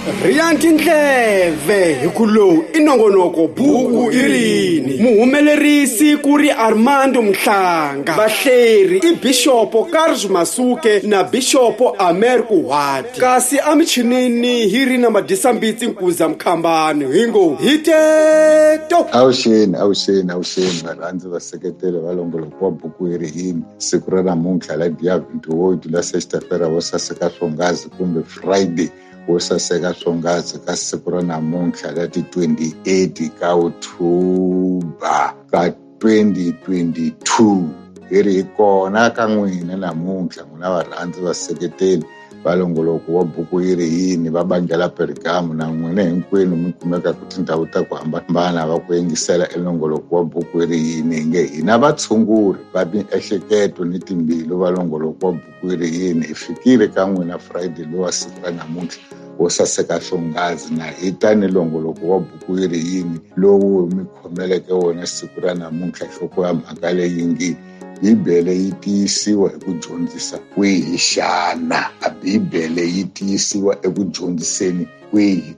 Rhiya tindleve hi ku lowu i nongonoko buku i rini muhumelerisi ku ri Armando Mhlanga vahleri i Bixopo Carlos Masuke na Bixopo Amer Kuhwati kasi emichinini hi ri na Madyisambitsi Nkuza Mkhambani hi ngo hi teto. Avuxeni, avuxeni, avuxeni varhandzi vaseketeri va longoloko wa buku yi ri yini siku ra namuntlha la dia 28 la sexta-feira wo saseka swonghasi kumbe Friday wo saseka swonghasi ka siku ra namuntlha la ti 28 ka October ka 2022 hi ri hi kona ka n'wina namuntlha n'wina varhandzi vaseketeli va longoloko wa buku yi ri yini va bandla la Pergamo na n'wina hinkwenu mi kumekaka tindhawu ta ku hambana va ku yingisela elongoloko wa buku yi ri yini hi nge hina vatshunguri va miehleketo ni timbilu va longoloko wa buku yi ri yini hi fikile ka n'wina Friday lowa siku ra namuntlha wo saseka swonghasi na hi ta ni longoloko wa buku yi ri yini lowu mi khomeleke wona siku ra namuntlha nhloko ya mhaka leyi nge Bibele yi tiyisiwa hi ku dyondzisa kwihi xana? A Bibele yi tiyisiwa eku dyondziseni kwihi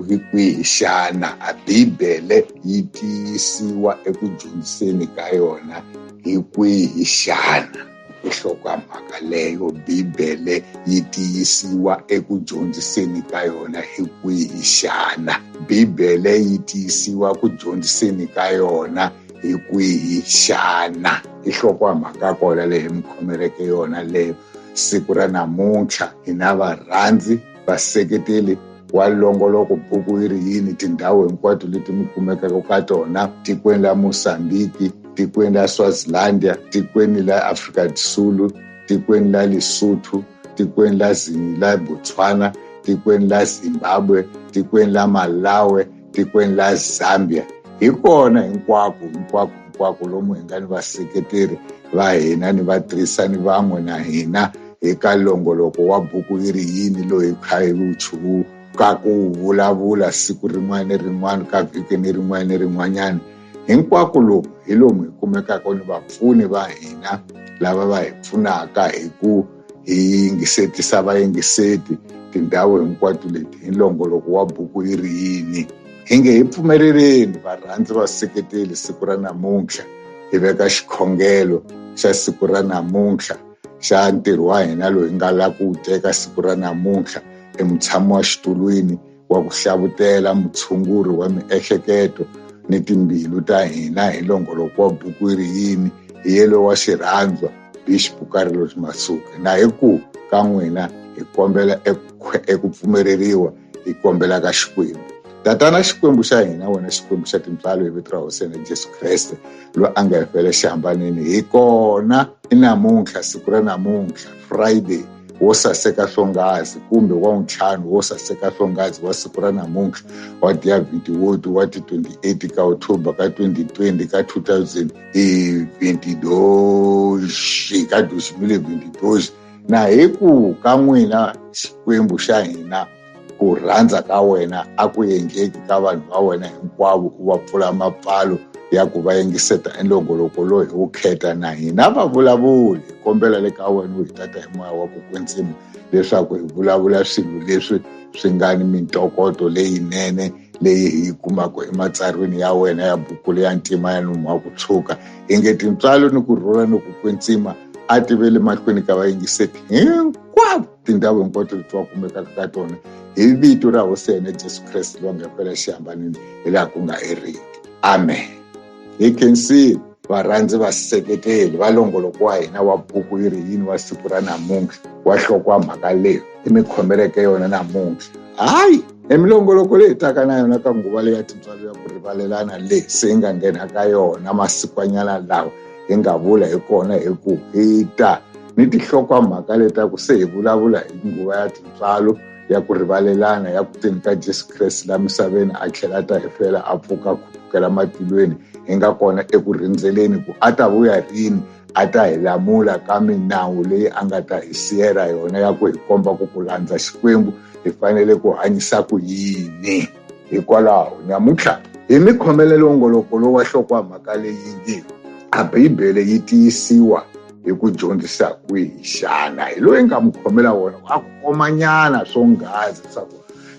hi kwihi xana? A Bibele yi tiyisiwa eku dyondziseni ka yona hi kwihi xana? I nhlokomhaka leyo Bibele yi tiyisiwa eku dyondziseni ka yona hi kwihi xana? Bibele yi tiyisiwa ku dyondziseni ka yona hi kwihi xana? I nhlokomhaka kona leyi mi khomeleke yona leyo siku ra namuntlha hina varhandzi vaseketeli wa longoloko buku yi ri yini tindhawu hinkwato leti mi kumekaka ka tona tikweni la Mozambique tikweni la Swazilandia tikweni la Afrika do Sul tikweni la Lesotho tikweni la la Botswana tikweni la Zimbabwe tikweni la Malawi tikweni la Zambia hi kona hinkwako hinkwako hinkwako lomu hi nga ni vaseketeri va hina ni vatirhisani van'we na hina eka longoloko wa buku yi ri yini loyi kha hi wu chuka ku vulavula siku rin'wana ni rin'wana ka vhiki ni rin'wana ni rin'wanyana hinkwako lomu hi lomu hi kumekaka ni vapfuni va hina lava va hi pfunaka hi ku hi yingisetisa vayingiseti tindhawu hinkwato leti hi longoloko wa buku yi ri yini hi nge hi pfumeleleni varhandzi vaseketeli siku ra namuntlha hi veka xikhongelo xa siku ra namuntlha xa ntirho wa hina lowu hi nga lava ku wu teka siku ra namuntlha emutshami wa xitulwini wa ku hlavutela mutshunguri wa miehleketo ni timbilu ta hina hi longoloko wa buku yi ri yini hi yelo wa xirhandzwa Bishop Carlos Masuke na hi ku ka n'wina hi kombela eku pfumeleriwa hi kombela ka Xikwembu tatana Xikwembu xa hina wena Xikwembu xa tintswalo hi vito ra Hosi yena Jesu Kreste loyi a nga hi fela xihambaneni hi kona i namuntlha siku ra namuntlha Friday wo saseka swonghasi kumbe wa ntlhanu wo saseka swonghasi wa siku ra namuntlha wa dia 28 wa ti 28 ka October ka 2020 ka 2022 ka 2022 na hi ku ka n'wina Xikwembu xa hina ku rhandza ka wena a ku endleki ka vanhu va wena hinkwavo u va pfula mapfalo ya ku va yingiseta enlongoloko lowu hi wu kheta na hina va vulavuli hi kombela le ka wena u hi tata hi moya wa ku kwetsima leswaku hi vulavula swilo leswi swi nga ni mintokoto leyinene leyi hi yi kumaka ematsarweni ya wena ya buku leya ntima ya nomu wa ku tshuka hi nge tintswalo ni ku rhula ni ku kwetsima a ti ve le mahlweni ka vayingiseti hinkwavo tindhawu hinkwato leti va kumekaka ka tona hi vito ra hosi yena Jesu Kreste loyi a nga fela xihambanweni hi laha ku nga heriki amen hi khensile varhandzi vaseketeli va longoloko wa hina wa buku yi ri yini wa siku ra namuntlha wa nhloko wa mhaka leyi i mi khomeleke yona namuntlha hayi emilongoloko leyi taka na yona ka nguva leyi ya tintswalo ya ku rivalelana leyi se yi nga nghena ka yona masikwanyana lawa hi nga vula hi kona hi ku hi ta ni tinhlokomhaka leta ku se hi vulavula hi nguva ya tintswalo ya ku rivalelana ya ku teni ka Jesu Kreste la misaveni a tlhela a ta hi fela a pfuka khupukela matilweni hi nga kona eku rindzeleni ku a ta vuya rini a ta hi lamula ka minawu leyi a nga ta hi siyela yona ya ku hi komba ku ku landza Xikwembu hi fanele ku hanyisa ku yini hikwalaho nyamuntlha hi mi khomele longoloko lowu wa nhloko wa mhaka leyi nge a Bibele yi tiyisiwa hi ku dyondzisa kwihi xana hi loyi nga mu khomela wona a ku komanyana swonghasi leswaku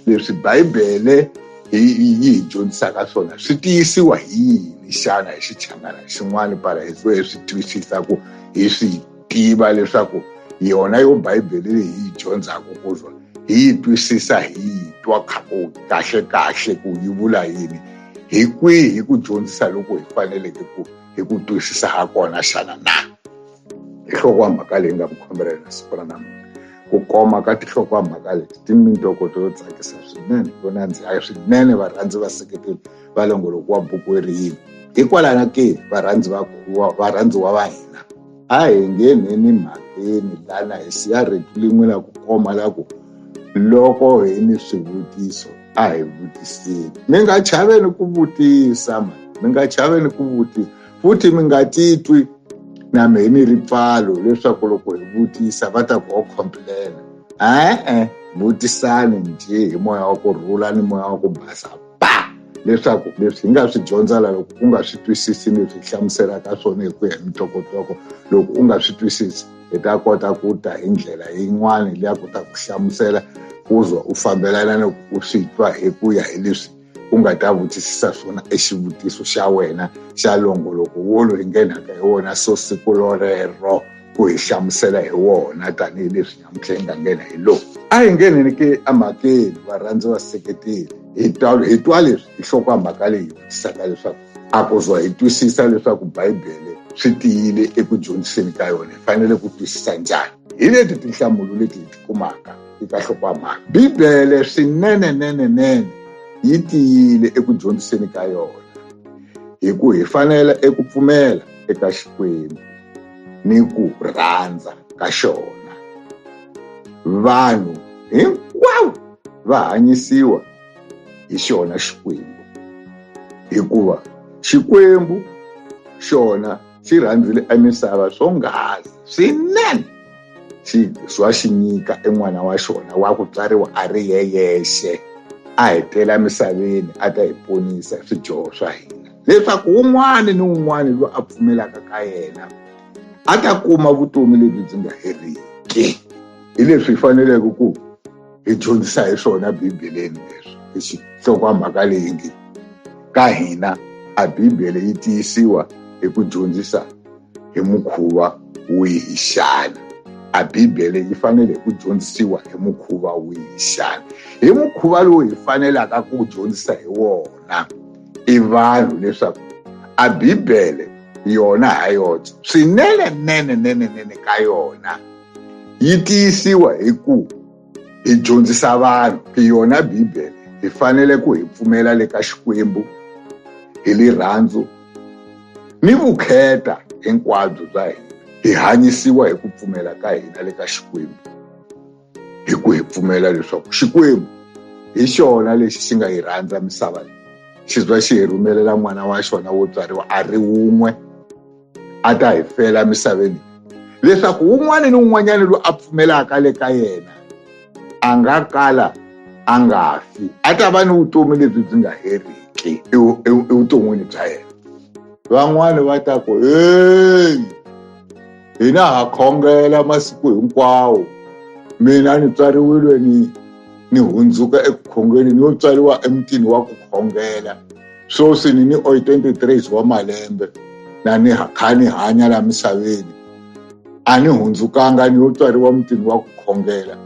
Leswi Bibele yi hi dyondzisaka swona swi tiyisiwa hi yini xana hi xichangana xin'wana para hi hi swi twisisa ku hi swi tiva leswaku yona yo Bibele leyi hi yi dyondzaka ku zwa hi yi twisisa hi yi twa kahle kahle ku yi vula yini, hi kwihi hi ku dyondzisa loko hi faneleke ku hi ku twisisa ha kona xana na? Hi nhlokomhaka leyi nga ku siku ra namuntlha. Ku koma ka tinhlokomhaka leti ti ni mintokoto yo tsakisa swinene, yo nandziha swinene, varhandzi vaseketeri va longoloko wa buku ri yini. Hikwalaho ke varhandzi va varhandziwa va hina, a hi ngheneni mhakeni lana hi siya rito lin'we la ku koma la ku loko hi ni swivutiso a hi vutiseni. Mi nga chaveni ku vutisa ma, mi nga chaveni ku vutisa, futhi mi nga titwi na mehe ni ripfalo leswaku loko hi vutisa va ta ku ho complain. E-e, vutisani njhe hi moya wa ku rhula ni moya wa ku basa pa, leswaku leswi hi nga swi dyondza la loko u nga swi twisisi leswi hi hlamuselaka swona hi ku ya hi mintokotoko, loko u nga swi twisisi hi ta kota ku ta hi ndlela yin'wana leyi ya kota ku hlamusela ku za u fambelana ni ku swi twa hi ku ya hi leswi u nga ta vutisisa swona exivutiso xa wena xa longoloko wo loyi nghenaka hi wona so siku lorero ku hi hlamusela hi wona tanihileswi namuntlha hi nga nghena hi lowu. A hi ngheneni ke emhakeni varhandzi vaseketeri, hi twa leswi hi nhlokomhaka leyi hi vutisaka leswaku a ku zwa hi twisisa leswaku Bibele swi tiyile eku dyondziseni ka yona, hi fanele ku twisisa njhani? Hi leti tinhlamulo leti hi ti kumaka eka nhlokomhaka. Bibele swinene nene nene yi tiyile eku dyondziseni ka yona, hi ku hi fanele eku pfumela eka Xikwembu ni ku rhandza ka xona. Vanhu hinkwavo va hanyisiwa hi xona Xikwembu, hikuva Xikwembu xona xi rhandzile emisava swonghasi swinene, xi zwa xi nyika en'wana wa xona wa ku tswariwa a ri yeyexe, a hi tela misaveni a ta hi ponisa swidyoho swa hina, leswaku wun'wana ni wun'wana loyi a pfumelaka ka yena a ta kuma vutomi lebyi byi nga heriki. Hi leswi hi faneleke ku hi dyondzisa hi swona Bibeleni leswi hi nhlokomhaka leyi nge ka hina a Bibele yi tiyisiwa hi ku dyondzisa hi mukhuva wihi xana? A Bibele yi fanele ku dyondzisiwa hi mukhuva wihi xana? Hi mukhuva lowu hi fanelaka ku dyondzisa hi wona i vanhu leswaku a Bibele yona ha yoxe swinene nene nene nene ka yona yi tiyisiwa hi ku hi dyondzisa vanhu yona Bibele. Hi fanele ku hi pfumela le ka Xikwembu hi rirhandzu ni vukheta hinkwabyo bya hina, hi hanyisiwa hi ku pfumela ka hina le ka Xikwembu, hi ku hi pfumela leswaku Xikwembu hi xona lexi xi nga yi rhandza misava leyi, xi zwa xi hi rhumelela n'wana wa xona wo tswariwa a ri wun'we a ta hi fela misaveni, leswaku wun'wana ni wun'wanyana loyi a pfumelaka le ka yena a nga kala a nga fi, a ta va ni vutomi lebyi byi nga heriki evuton'wini bya yena. Van'wani va ta ku heyi, hina ha khongela masiku hinkwawo, mina ni tswariwile ni hundzuka eku khongeleni, ni yo tswariwa emutini wa ku khongela, sweswi ni ni 23 wa malembe na ni kha ni hanya la misaveni, a ni hundzukanga, ni yo tswariwa mutini wa ku khongela,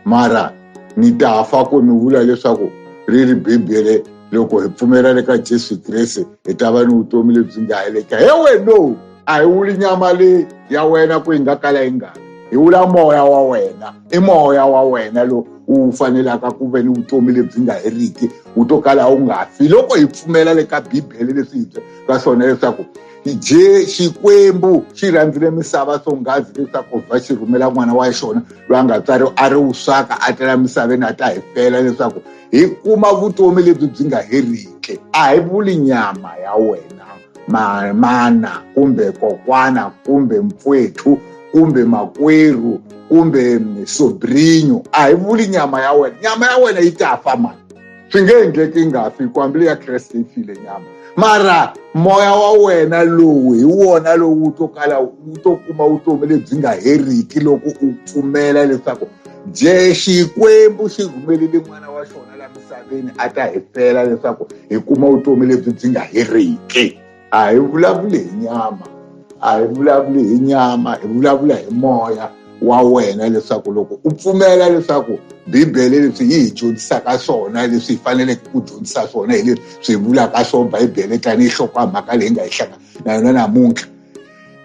mara ni ta fa ku mi vula leswaku ri ri Bibele loko hi pfumela le ka Jesu Kreste hi ta va ni vutomi lebyi nga heriki. He wena, a hi vuli nyama leyi ya wena ku yi nga kala yi nga, hi vula moya wa wena. I moya wa wena lowu wu fanelaka ku ve ni vutomi lebyi nga heriki, wu to kala wu nga fi loko hi pfumela le ka Bibele leswi hi ka swona leswaku Xikwembu xi rhandzile misava swonghasi leswaku va xi rhumela n'wana wa xona loyi a nga tswariwa a ri wuswaka a tela misaveni a ta hi fela leswaku hi kuma vutomi lebyi byi nga heriki. A hi vuli nyama ya wena mana kumbe kokwana kumbe mpfwethu kumbe makwerhu kumbe sobrinho, a hi vuli nyama ya wena. Nyama ya wena yi ta fa mani, swi nge endleki yi nga fi, ku hambi ya Kreste yi file nyama, mara moya wa wena lowu hi wona lowu wu to kala wu to kuma vutomi lebyi nga heriki loko u pfumela leswaku Je Xikwembu xi rhumelile n'wana wa xona la misaveni a ta hi fela leswaku hi kuma vutomi lebyi byi nga heriki. A hi vulavuli hi nyama, a hi vulavuli hi nyama, hi vulavula hi moya wa wena, leswaku loko u pfumela leswaku Bibele leswi yi hi dyondzisaka swona, leswi hi faneleke ku dyondzisa swona hi leswi swi vulaka swona Bibele tanihi nhlokomhaka leyi nga hi hlangana na yona namuntlha,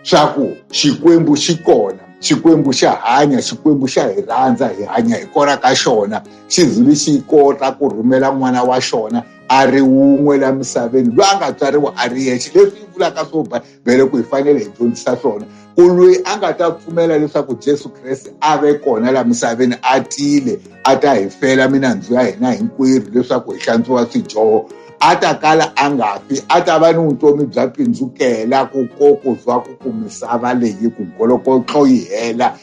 swa ku Xikwembu xi kona, Xikwembu xa hanya, Xikwembu xa hi rhandza, hi hanya hi kona ka xona, xi zile xi kota ku rhumela n'wana wa xona a ri wun'we la misaveni loyi a nga tswariwa a ri yexe. Leswi yi vulaka swo Bibele ku hi fanele hi dyondzisa swona, ku loyi a nga ta pfumela leswaku Jesu Kreste a ve kona la misaveni, a tile a ta hi fela minandzu ya hina hinkwerhu leswaku hi hlantswiwa swidyoho, a ta kala a nga fi, a ta va ni vutomi bya pindzukela ku ko ku zwa ku ku misava leyi ku golokotlo yi hela.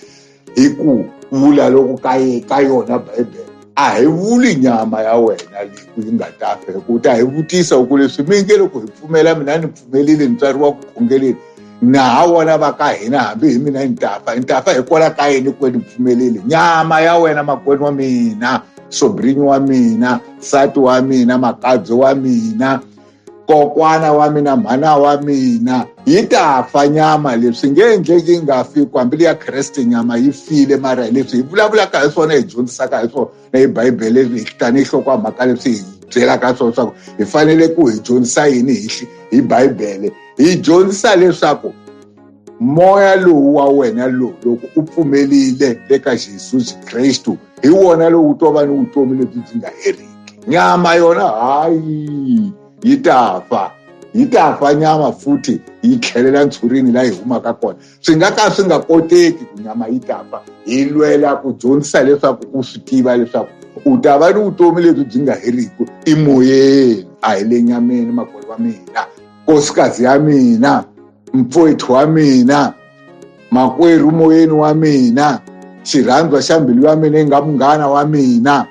Hi ku vula loko ka ka yona Bibele, a hi vuli nyama ya wena leyi ku yi nga ta fa, hi ku ta hi vutisa ku leswi mi nge loko hi pfumela, mina ni pfumelile, ni tswariwa ku khongeleni, na ha vona va ka hina, hambi hi mina ni ta fa, ni ta fa hikwalaho ka yini ku ni pfumelile? Nyama ya wena, makwenu wa mina, sobrinyo wa mina, nsati wa mina, makabye wa mina, kokwana wa mina, mhana wa mina, yi ta fa nyama. Leswi nge endleki yi nga fi, ku hambi ya Kreste nyama yi file, mara hi leswi hi vulavulaka hi swona, hi dyondzisaka hi swona hi Bibele tanihi nhlokomhaka, leswi hi byelaka swona leswaku hi fanele ku hi dyondzisa yini hi Bibele. Hi dyondzisa leswaku moya lowu wa wena lowu loko u pfumelile le ka Jesus Kristu, hi wona lowu to va ni vutomi lebyi byi nga heriki. Nyama yona hayi, yi ta fa, yi ta fa nyama, futhi yi tlhelela ntshurini laha yi humaka kona. Swi nga ka swi nga koteki ku nyama yi ta fa. Hi lwela ku dyondzisa leswaku u swi tiva leswaku u ta va ni vutomi lebyi byi nga heriki emoyeni, a hi le nyameni. Makwerhu wa mina, nkosikazi ya mina, mpfowethu wa mina, makwerhu moyeni wa mina, xirhandzwa xa mbilu ya mina yi nga munghana wa mina,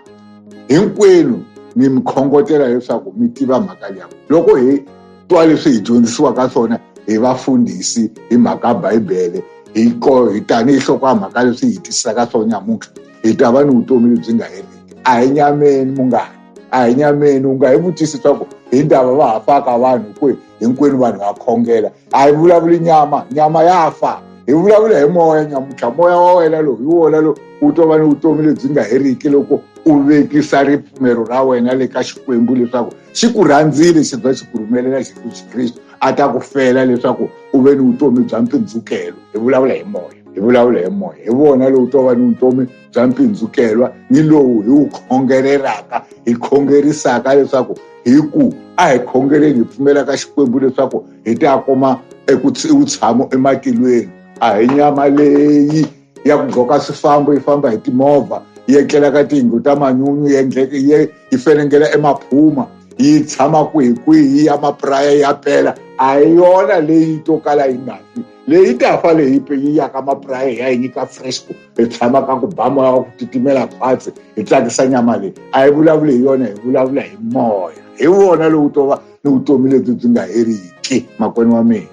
hinkwenu ni mi khongotela leswaku mi tiva mhaka leyi. Loko hi twa leswi hi dyondzisiwaka swona hi vafundhisi hi mhaka Bibele, hi ko hi tanihi nhloko ya mhaka leswi hi tisaka swona nyamuntlha, hi ta va ni vutomi lebyi nga heriki. A hi nyameni, munghana, a hi nyameni. U nga hi vutisi swa ku hi ndava va ha faka vanhu kwihi, hinkwenu vanhu va khongela. A hi vulavuli nyama, nyama ya fa, hi vulavula hi moya nyamuntlha. Moya wa wena lowu hi wona lowu wu to va ni vutomi lebyi nga heriki loko u vekisa ripfumelo ra wena le ka Xikwembu leswaku xi ku rhandzile, xi bya xi ku rhumelela Jesu Kristu a ta ku fela leswaku u ve ni vutomi bya mpindzukelo. Hi vulavula hi moya, hi vulavula hi moya, hi vona lowu to va ni vutomi bya mpindzukelwa, ni lowu hi wu khongelelaka, hi khongerisaka leswaku hi ku a hi khongeleni, hi pfumela ka Xikwembu leswaku hi ta kuma evutshamo ematilweni. A hi nyama leyi ya ku gqoka swifambo, yi famba hi timovha, yi etlela ka tiyindlu ta manyunyu, yi yi fenengela emaphuma, yi tshama kwihi kwihi, yi ya mapuraya ya pela. A hi yona leyi to kala yi nga fi. Leyi ta fa leyi yi yaka mapuraya, ya yi nyika fresh ku hi tshama ka ku ba moya wa ku titimela khwatsi, hi tsakisa nyama leyi. A hi vulavuli hi yona, hi vulavula hi moya, hi wona lowu to va ni vutomi lebyi byi nga heriki. Makwenu wa mina,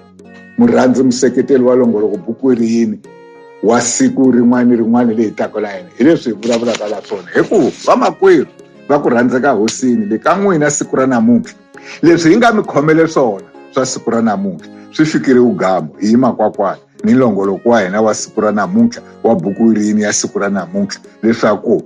murhandzi museketeli wa longoloko buku ri yini wa siku rin'wana ni rin'wana leyi taka la yena, hi leswi hi vulavulaka la swona. Hi ku vamakwerhu va ku rhandzeka hosini, le ka n'wina siku ra namuntlha, leswi hi nga mi khomele swona swa siku ra namuntlha swi fikile vugamu. Hi yima kwakwala ni longoloko wa hina wa siku ra namuntlha wa buku rini ya siku ra namuntlha, leswaku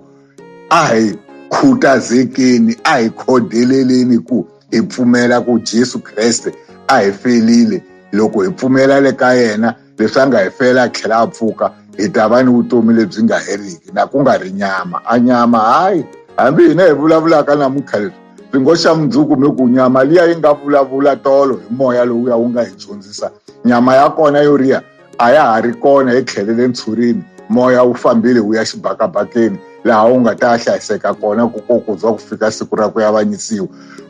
a hi khutazekeni, a hi khodeleleni ku hi pfumela ku Jesu Kreste a hi felile. Loko hi pfumela le ka yena leswi a nga hi fela a tlhela a pfuka, hi ta va ni vutomi lebyi nga heriki, na ku nga ri nyama. A nyama hayi, hambi hina hi vulavulaka namuntlha leswi swi ngo xa mundzuku mi ku nyama liya yi nga vulavula tolo hi moya lowuya wu nga hi dyondzisa, nyama ya kona yo riya a ya ha ri kona, yi tlhelele ntshurini, moya wu fambile wu ya xibakabakeni laha wu nga ta hlayiseka kona ku ko ku za ku fika siku ra ku yavanyisiwa.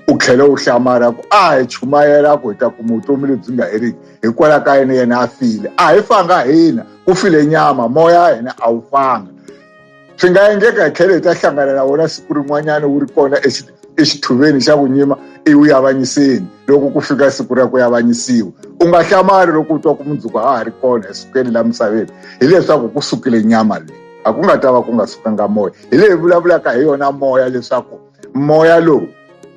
U tlhele u hlamala ku a hi chumayela ku hi ta kuma vutomi lebyi nga heriki hikwalaho ka yena, yena a file. A hi fanga hina, ku file nyama, moya wa hina a wu fanga. Swi nga endleka hi tlhele hi ta hlangana na wona siku rin'wanyana wu ri kona exithuveni xa ku nyima ivi yavanyiseni loko ku fika siku ra ku yavanyisiwa. U nga hlamali loko u twa ku mundzuku a ha ri kona hi sukeni la misaveni, hileswaku ku sukile nyama leyi. A ku nga ta va ku nga sukanga moya. Hi leyi vulavulaka hi yona moya, leswaku moya lowu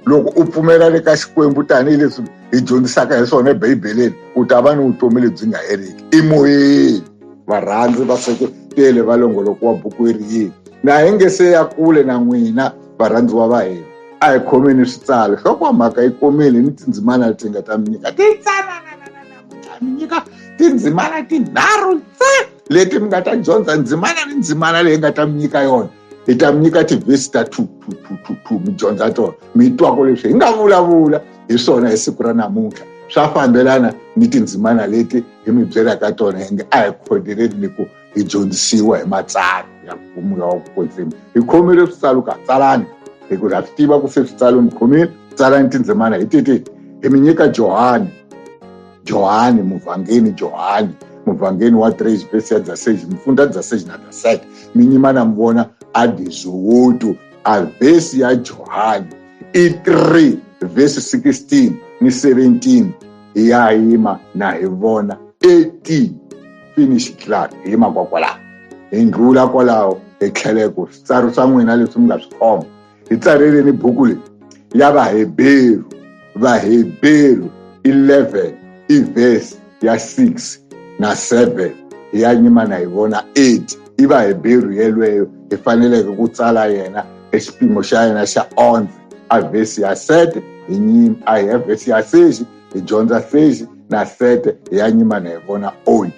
loko u pfumela le ka Xikwembu tanihileswi hi dyondzisaka hi swona eBibeleni, u ta va ni vutomi lebyi nga heriki emoyeni. Varhandzi va seketele va longoloko wa buku yi ri yini. Na hi nge se ya kule na n'wina varhandziwa va hina, a hi khomeni switsalo. Nhloko wa mhaka yi komile ni tindzimana leti nga ta mi nyika titsananananamuntlha, mi nyika tindzimana tinharhu ntsena leti mi nga ta dyondza ndzimana ni ndzimana leyi nga ta mi nyika yona. Hi ta mi nyika tivhesi ta 2 2 2 2 2, mi dyondza tona, mi twako leswi hi nga vulavula hi swona hi siku ra namuntlha swa fambelana ni tindzimana leti hi mi byelaka tona. Hi nge a hi khodeleni ni ku hi dyondzisiwa hi matsalwa ya moya wa ku kwetsima. Hi khomile switsalo ka tsalani, hi ku ha swi tiva ku se switsalo mi khomile. Tsalani tindzimana hi titi hi mi nyika Johani, Johani muvhangeni, Johani muvhangeni wa 3 vhesi ya 16, mufunda 16 na 17, mi nyima na mi vona a dezowoto. A vhesi ya Johani i 3 vhesi 16 ni 17, hi ya yima na hi vona 18. Finish clark, hi yima kwakwalaho, hi ndlula kwalaho, hi tlhele ku switsaro swa n'wina leswi mi nga swi khoma. Hi tsaleleni buku leyi ya Vaheberu, Vaheberu 11 i vhesi ya 6 na 7, hi ya nyima na hi vona 8. I Vaheberu yelweyo hi faneleke ku tsala yena exipimo xa yena xa 11 a vhesi ya 7, hi nyima a hi vhesi ya 6, hi dyondza 6 na 7, hi ya nyima na hi vona 8.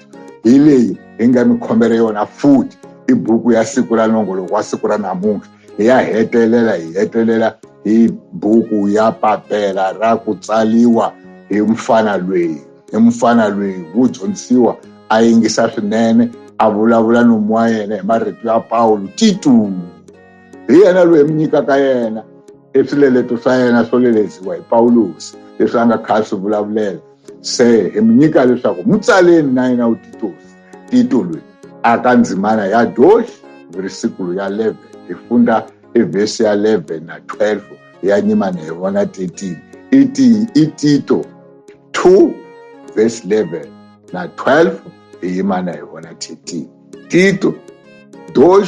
Hi leyi hi nga mi khombela yona futhi i buku ya siku ra nongoloko wa siku ra namuntlha. Hi ya hetelela, hi hetelela hi buku ya papela ra ku tsaliwa hi mufana lweyi, hi mufana lweyi wu dyondzisiwa a yingisa swinene, a vulavula nomu wa yena hi marito ya Pawulo. Tito hi yena loyi mi nyikaka yena i swileleto swa yena swo leleziwa hi Pawulosi leswi a nga kha swi vulavulela. Se hi mi nyika leswaku mutsaleni na yena u Titosi, Tito loyi a ka ndzimana ya doxi virisikulu ya 11, hi funda evhesi ya 11 na 12, ya nyimana hi vona 13. I Tito 2 verse 11 na 12, hi yimana hi vona 13. Tito 2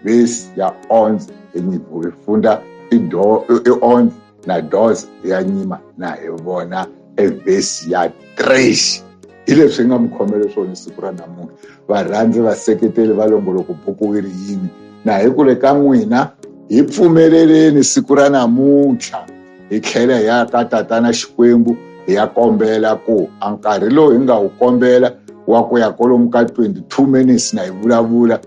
verse ya 11, hi funda i 11 na 12, ya nyima na hi vona evhesi ya 3. Hi leswi hi nga mi khomele swona siku ra namuntlha, varhandzi vaseketeli va longoloko buku yi ri yini. Na hi ku le ka n'wina, hi pfumeleleni siku ra namuntlha hi tlhela hi ya ka Tatana Xikwembu, hi ya kombela ku a nkarhi lowu hi nga wu kombela wa ku ya kwalomu ka 22 minutes na hi vulavula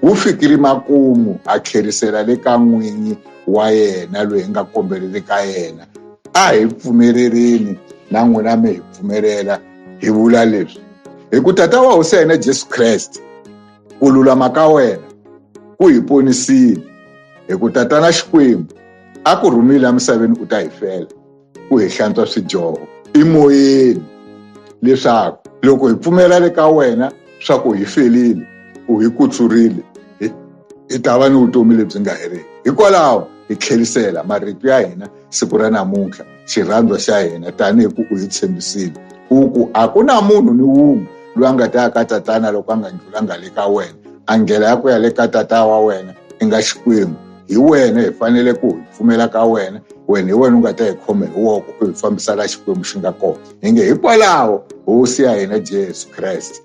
wu fikile makumu, ha tlherisela le ka n'winyi wa yena loyi hi nga kombeleli ka yena. A hi pfumeleleni na n'wina mi hi pfumelela hi vula leswi, hi ku Tata wa Hosi ya hina Jesu Kreste, ku lulama ka wena ku hi ponisile, hi ku Tatana Xikwembu a ku rhumile emisaveni u ta hi fela, ku hi hlantswa swidyoho emoyeni, leswaku loko hi pfumela le ka wena swa ku hi felile, u hi kutsurile, hi ta va ni vutomi lebyi nga heriki. Hikwalaho hi tlherisela marito ya hina siku ra namuntlha, xirhandzwa xa hina, tanihi ku u hi tshembisile u ku a ku na munhu ni wun'we loyi a nga ta ya ka Tatana loko a nga ndlulanga le ka wena. A ndlela ya ku ya le ka Tata wa wena i nga Xikwembu, hi wena hi fanele ku hi pfumela ka wena, wena hi wena u nga ta hi khoma hi woko u hi fambisa la Xikwembu xi nga kona. Hi nge hikwalaho Hosi ya hina Jesu Kreste,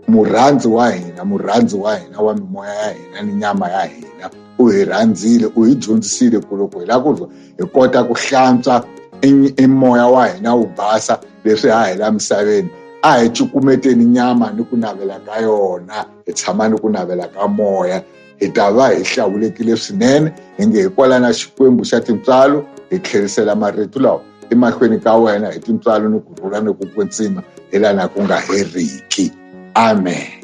murhandzi wa hina, murhandzi wa hina wa mimoya ya hina ni nyama ya hina, u hi rhandzile, u hi dyondzisile ku loko hi lava ku hi kota ku hlantswa i moya wa hina wu basa leswi ha hela misaveni, a hi cukumeteni nyama ni ku navela ka yona, hi tshama ni ku navela ka moya, hi ta va hi hlawulekile swinene. Hi nge hikwalaho na Xikwembu xa tintswalo hi tlherisela marito lawa emahlweni ka wena hi tintswalo ni ku rhula ni ku kwetsima hi laha ku nga heriki. Amen.